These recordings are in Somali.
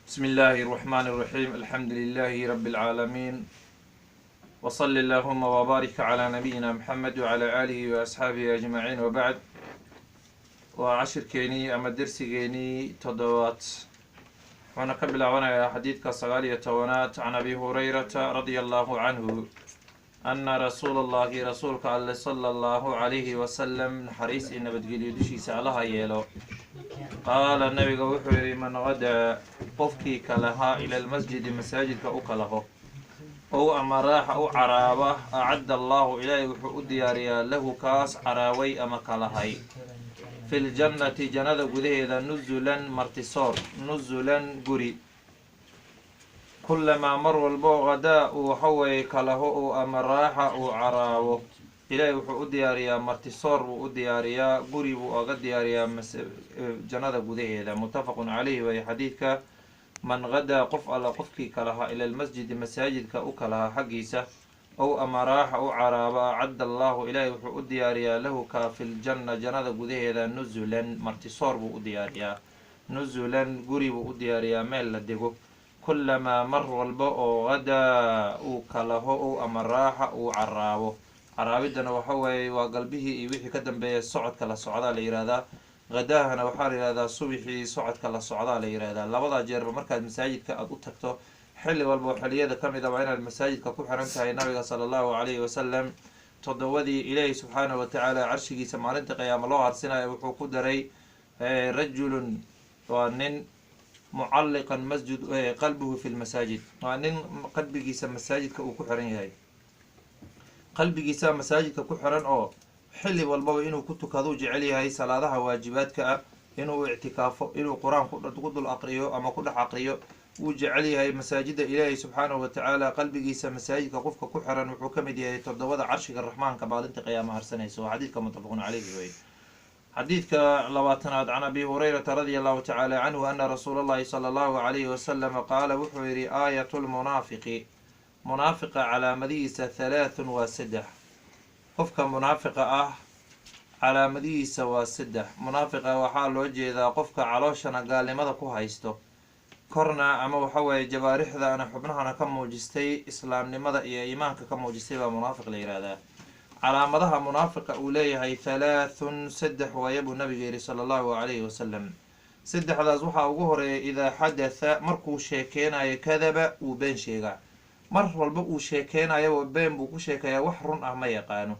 بسم الله الرحمن الرحيم، الحمد لله رب العالمين، وصل اللهم وبارك على نبينا محمد وعلى آله وأصحابه أجمعين، وبعد. Waa cashirkeenii ama dersigeenii toddobaad, wuxuuna ka bilaabanayaa xadiidka 19aad. Can Abi Hurayrata radia Allahu canhu ana rasuula Allahi, rasuulka Alle, sala Allahu calayhi wasalam, naxariis iyo nabadgelyo dushiisa Allaha yeelo, qaala, nabiga wuxuu yihi: man gadaa, qofkii kalahaa, ila lmasjidi, masaajidka u kalaho, ow ama raaxa, u caraaba, acadda Allahu, Ilaahay wuxuu u diyaariyaa, lahu, kaas caraaway ama kalahay, fi ljannati, jannada gudaheeda, nuzulan, martisoor, nuzulan, guri. Kulamaa, mar walbo, hadaa, uu waxaweeye kalaho, uu ama raaxa, uu caraabo, Ilaahay wuxuu u diyaariyaa martisoor buu u diyaariyaa, guri buu oga diyaariyaa jannada gudaheeda. Muttafaqun caleyhi waye xadiidka. Man hadaa, qof alla qofkii kalahaa, ila lmasjidi, masaajidka u kalahaa xaggiisa, ow ama raaxa, u caraaba, acadda Allahu, Ilaahay wuxuu u diyaariyaa, lahu kaa, fi ljanna, jannada gudaheeda, nuzulan, martisoor buu u diyaariyaa, nuzulan, guri buu u diyaariyaa, meel la dego. Kulamaa, mar walba oo, hadaa, uu kalaho, ow ama raaxa, uu caraabo. Caraabidana waxa weeye waa galbihii iyo wixii ka dambeeya socodka la socdaa la yihahdaa. Hadaahana waxaa la yihahdaa subixii socodka la socdaa la yihahdaa. Labadaa jeerba markaad masaajidka aada u tagto, xilli walba oo xilliyada ka mid a, waa inaad masaajidka ku xiran tahay. Nabiga sala Allahu calayhi wasalam toddobadii Ilaahi subxaanahu watacaala carshigiisa maalinta qiyaama loo harsinayo wuxuu ku daray rajulun, waa nin, mucalliqan masjid qalbuhu fi lmasaajid, waa nin qalbigiisa masaajidka uu ku xiran yahay, qalbigiisa masaajidka ku xiran oo xilli walbaba inuu ku tukaduu jecel yahay salaadaha waajibaadka ah, inuu ictikaafo, inuu Qur-aan ku dul aqriyo ama ku dhex aqriyo wuu jecel yahay masaajida Ilaahay subxaanahu watacaala. Qalbigiisa masaajidka qofka ku xiran wuxuu ka mid yahay toddobada carshiga Raxmaanka maalinta qiyaama harsanaysa. Waa xadiidka muttafaqun caleyhi wey. Xadiidka 20aad. Can Abi Hurayrata radia Allahu tacaala canhu ana rasuula Allahi sala Allahu calayhi wasalama qaala, wuxuu yihi: aayatu lmunaafiqi, munaafiqa calaamadihiisa, halaathun, waa saddex. Qofka munaafiqa ah calaamadihiisa waa saddex. Munaafiqa waxaa loo jeedaa qofka calooshana gaalnimada ku haysto, korna ama waxa weeye jabaarixdaana, xubnahana ka muujistay islaamnimada iyo iimaanka ka muujistay baa munaafiq la yihahdaa. Calaamadaha munaafiqa uu leeyahay halaathun, saddex waaya buu nabiga yihi sala Allahu calayhi wasalam. Saddexdaas waxaa ugu horeeya: idaa xadatha, markuu sheekeynayo, kadaba, wuu been sheegaa. Mar walba uu sheekeynayo been buu ku sheekeeyaa, wax run ah ma yaqaano.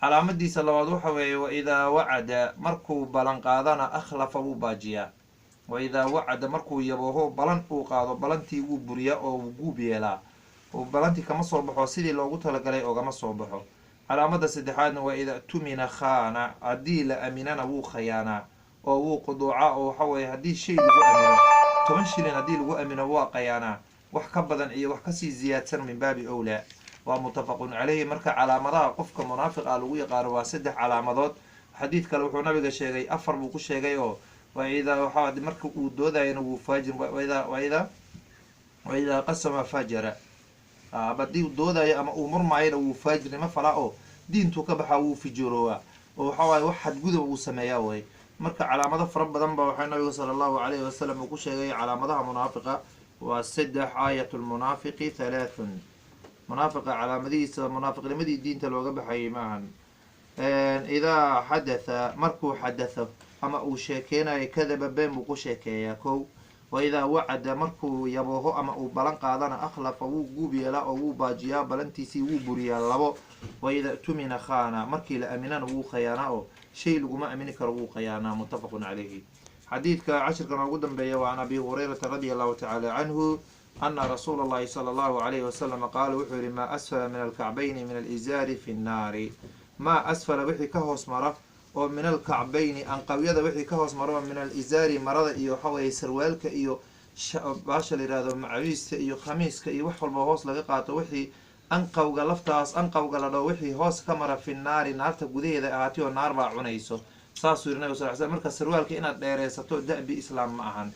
Calaamadiisa labaad waxa weeye: wa idaa wacada, markuu balan qaadana, akhlafa, wuu baajiyaa. Wa idaa wacada, markuu yabooho, balan uu qaado, balantii wuu buriyaa oo wuu guub yeelaa oo balantii kama soo baxo, sidii loogu talagalay oogama soo baxo. Calaamada saddexaadna waa: idaa tumina khaana, haddii la aminana wuu khayaanaa oo wuu quduucaa, oo waxa weeye haddii shay lagu amino, 10 shilin haddii lagu amino, waa qayaanaa, wax ka badan iyo wax kasii ziyaadsan min baabi owlaa. Waa muttafaqun caleyhi. Marka calaamadaha qofka munaafiq ah lagu yaqaano waa saddex calaamadood. Xadiid kale wuxuu nabiga sheegay afar buu ku sheegay oo waidaa waxaa marka uu doodayana wuu faajir, waidaa qasama fajara, haddii uu doodayo ama uu murmaayona wuu faajirnimo falaa oo diintuu ka baxaa, wuu fijuroowaa oo waxa waaye wax xadgudub uu sameeyaa way. Marka calaamado fara badan ba waxaa nabiga sala Allahu calayhi wasalam uu ku sheegay. Calaamadaha munaafiqa waa saddex. Aayat lmunaafiqi halaathun, munaafiqa calaamadihiisa, munaafiqnimadii diinta looga baxayay maahan. Idaa xadatha, markuu xadatho ama uu sheekeynayo, kadaba, been buu ku sheekeeyaa, kow. Wa idaa wacada, markuu yabooho ama uu balan qaadana, akhlafa, wuu guub yeelaa oo wuu baajiyaa balantiisii, wuu buriyaa, labo. Wa idaa tumina khaana, markii la aminana wuu khayaanaa oo shay laguma amini karo, wuu khayaanaa. Muttafaqun calayhi. Xadiidka cashirkan ugu dambeeya waa can Abi Hurayrata radia Allahu tacaala canhu ana rasuula Allahi sala Allahu calayhi wasalam qaala, wuxuu yihi: maa asfala min alkacbayni min alizaari fi nnaari. Maa asfala, wixii ka hoos mara oo, min alkacbayni, anqawyada wixii ka hoos mara oo, min alizaari, marada iyo waxa weeye sarwaalka iyo baasha la yihahdo macawiista iyo khamiiska iyo wax walba hoos laga qaato, wixii anqawga, laftaas anqawga la dhaho, wixii hoos ka mara, fi naari, naarta gudaheeda ahaatay oo naar baa cunayso, saasuu yiri nabig sal sl. Marka sarwaalka inaad dheereysato da-bi islaam ma ahan,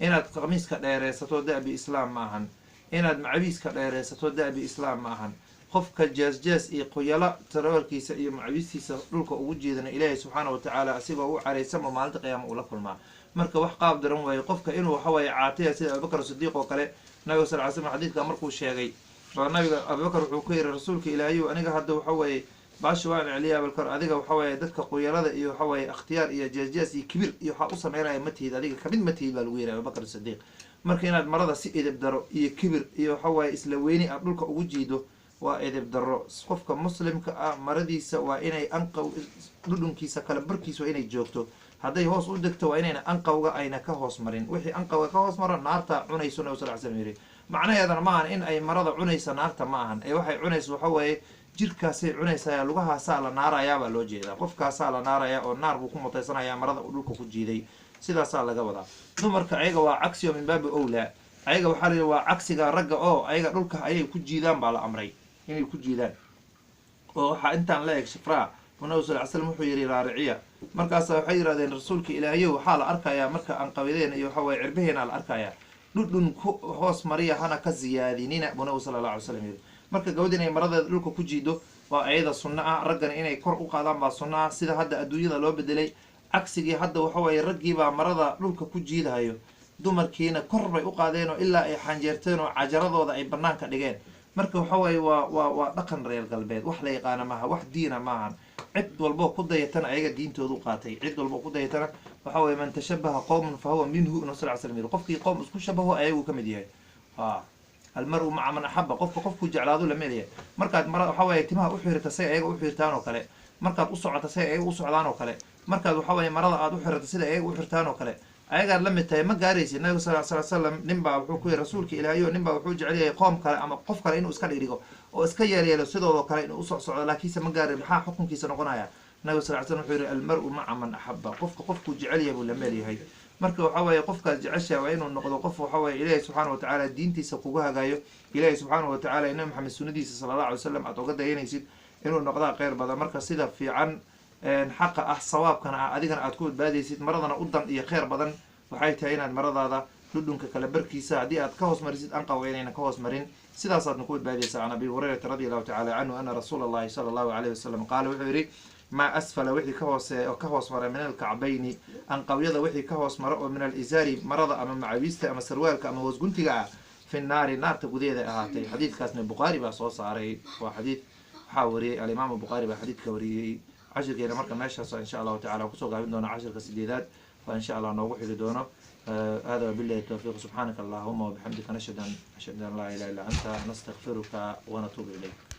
inaad khamiiska dheereysato da-bi islaam ma ahan, inaad macawiiska dheereysato da-bi islaam ma ahan. Qofka jees-jees iyo qoyalo sarwaalkiisa iyo macawiistiisa dhulka ugu jeedana, Ilaahay subxaana watacaala asigoo u caraysanba maalinta qiyaama ula kulmaa. Marka wax qaab daran waaye qofka inuu waxa waaye caatiya, sida Abubakar Sidiiq oo kale. Nabiga sal ly slam xadiidka markuu sheegay baa nabiga Abubakar wuxuu ku yidhi, rasuulka ilaahayow, aniga hadda waxa weeye baashi waan celiya Abubakar, adiga waxa weeye dadka quyalada iyo waxa weeye ikhtiyaar iyo jeesjees iyo kibir iyo waxaa u sameynaya ma tihid, adiga kamid ma tihid baa lagu yidhi Abubakar Sidiiq. Marka inaad marada si edeb daro iyo kibir iyo waxa waaye isla weyni aad dhulka ugu jiido waa edeb daro. Qofka muslimka ah maradiisa waa inay anqaw dhudhunkiisa kala barkiisa waa inay joogto. Hadday hoos u degto waa inayna anqawga ayna ka hoos marin. Wixii anqawga ka hoos maro naarta cunayso, nabi sal ly slam yidhi. Macnaheedana ma ahan in ay marada cunaysa naarta, ma ahan, ee waxay cunayso waxa weeye jirkaasay cunaysaa, lugahaasaa la naarayaa baa loo jeedaa. Qofkaasaa la naarayaa oo naar buu ku mutaysanayaa marada uu dhulka ku jiiday, sidaasaa laga wadaa. Dumarka ayaga waa cagsi oo min baabi owlaa, ayaga waxaa la yidhi waa cagsiga ragga, oo ayaga dhulka ayay ku jiidaan baa la amray inay ku jiidaan. Oo waxaa intaan la eg shifraa buu nabigu sal ly slam wuxuu yidhi raariciya. Markaasa waxay yidhahdeen, rasuulka ilaahayow, waxaa la arkayaa marka anqabideen iyo waxa waye cirbaheena la arkayaa, dhudhun ku hoos mariya hana ka ziyaadinina buu nabigu sala allah alay slam yidhi. Marka gabadha inay maradeeda dhulka ku jiido waa ayada sunno ah, raggana inay kor u qaadaan baa sunno ah. Sida hadda adduunyada loo bedelay cagsigii, hadda waxa weeye raggiibaa marada dhulka ku jiidahayo, dumarkiina kor bay u qaadeen oo ilaa ay xanjeerteen oo cajaradooda ay banaanka dhigeen. Marka waxa weeye waa dhaqan reer galbeed, wax la yaqaana maaha, wax diina maahan. Cid walboo ku dayatana ayaga diintoodu qaatay. Cid walboo ku dayatana waxa weye man tashabaha qowman fa huwa minhu, nabi sal slam yiri qofkii qowm isku shabaho ayagu ka mid yahay. Almar-u maca man axaba, qofka qofkuu jeclaadu la mid yahay. Markaad mara waxa weeye timaha u xirta say ayaga u xirtaan oo kale, markaad u socota say ayaga u socdaan oo kale, markaad waxa weye marada aad u xirata sida ayaga u xirtaan oo kale, ayagaad la mid tahay, ma gaaraysid. Nabiga sal sl slam nin baa wuxuu ku yihi, rasuulka ilaahayo, nin baa wuxuu jecel yahay qoom kale ama qof kale inuu iska dhigdhigo oo iska yeelyeelo sidoodoo kale inuu usoo socdo, laakiinse ma gaarin, maxaa xukunkiisa noqonaya? Nabiga sal slam wuxuu yihi, almar-u maca man axaba, qofka qofkuu jecel yahay buu la meel yahay. Marka waxa weeye qofkaad jeceshahay waa inuu noqdo qof waxa weye Ilaahay subxaana watacaala diintiisa kugu hagaayo, Ilaahay subxaana watacaala nabi Maxamed sunadiisa sala allah alay wasalam aad oga dayanaysid inuu noqdaa kheyr badan. Marka sida fiican xaqa ah, sawaabkana ah, adigana aad ku badbaadaysid, maradana u dan iyo kheyr badan waxay tahay inaad maradaada dhudhunka kala barkiisa, haddii aad ka hoos marisid anqawga inayna ka hoos marin, sidaasaadna ku badbaadaysa. Can Abi Hurayrata radi allahu tacala canhu ana rasuula allahi sala allahu alayhi wasalam qaala, wuxuu yidhi, maa asfala wixii ka hoose oo ka hoos mara min alkacbayni, anqawyada wixii ka hoos mara oo min alizaari, marada ama macawiista ama sarwaalka ama hoos guntiga ah, fi nnaari, naarta gudaheeda ahaatay. Xadiidkaasna Bukhaari baa soo saaray, waa xadiid waxaa wariyey alimaamu Bukhaari baa xadiidka wariyey. Cashirkeena marka meeshaas insha allahu tacala kusoo gaabin doona, cashirka sideedaad waa insha allah noogu xigi doono. Hada wabillahi tawfiiq, subxaanaka allahuma wabixamdika, nashhadu an laa ilaha illa anta, nastakfiruka wanatuubu ilayk.